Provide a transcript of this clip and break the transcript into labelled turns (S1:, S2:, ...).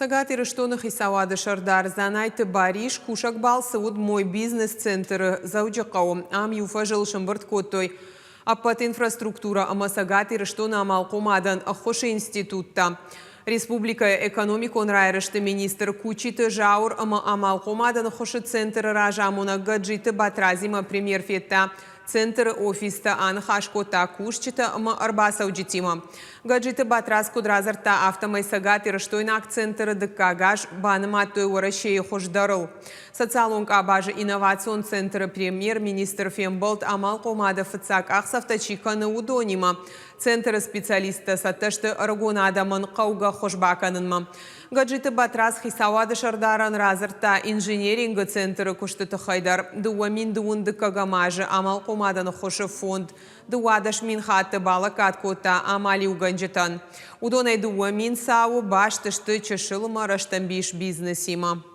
S1: Цӕгат Ирыстоны Хицауады Сӕрдар Дзанайты Барис кусӕг балцы уыд Мой бизнес-центры Дзӕуджыхъӕуы. Ам иу фӕзыл сӕмбырд кодтой ӕппӕт инфраструктурӕ ӕмӕ Цӕгат Ирыстоны амалхъомадӕн ӕххуысы институттӕ. Республикӕйы экономикон райрӕзты министр Кучиты Зауыр ӕмӕ амалхъомадӕн ӕххуысы центры разамонӕг Гаджиты Батрадзимӕ премьер федта Центры офистӕ аныхас кодта кусджытӕ ӕмӕ ӕрбацӕуджытимӕ. Гаджиты Батрадз куыд радзырдта, афтӕмӕй цӕгатирыстойнаг центры дыккаг аз банымадтой Уӕрӕсейы хуыздӕрыл. Социалон къабазы инновацион центры премьер-министр фембӕлд амалхъомады фыццаг къахдзӕфтӕ чи кӕны, уыдонимӕ. Центры специалисттӕ цӕттӕ сты ӕрыгон адӕмӕн хъӕугӕ ӕххуыс бакӕнынмӕ. Гаджиты Батрадз хицауады сӕрдарӕн радзырдта инженерингы центры куысты тыххӕй дӕр. 2000 дыккӕгӕм азы амалхъомадӕн ӕххуысы фонд 12 000 хатты балӕггад кодта амалиугӕнджытӕн. Уыдонӕй 2000 цауы баст сты чысыл ӕмӕ рӕстӕмбис бизнесимӕ.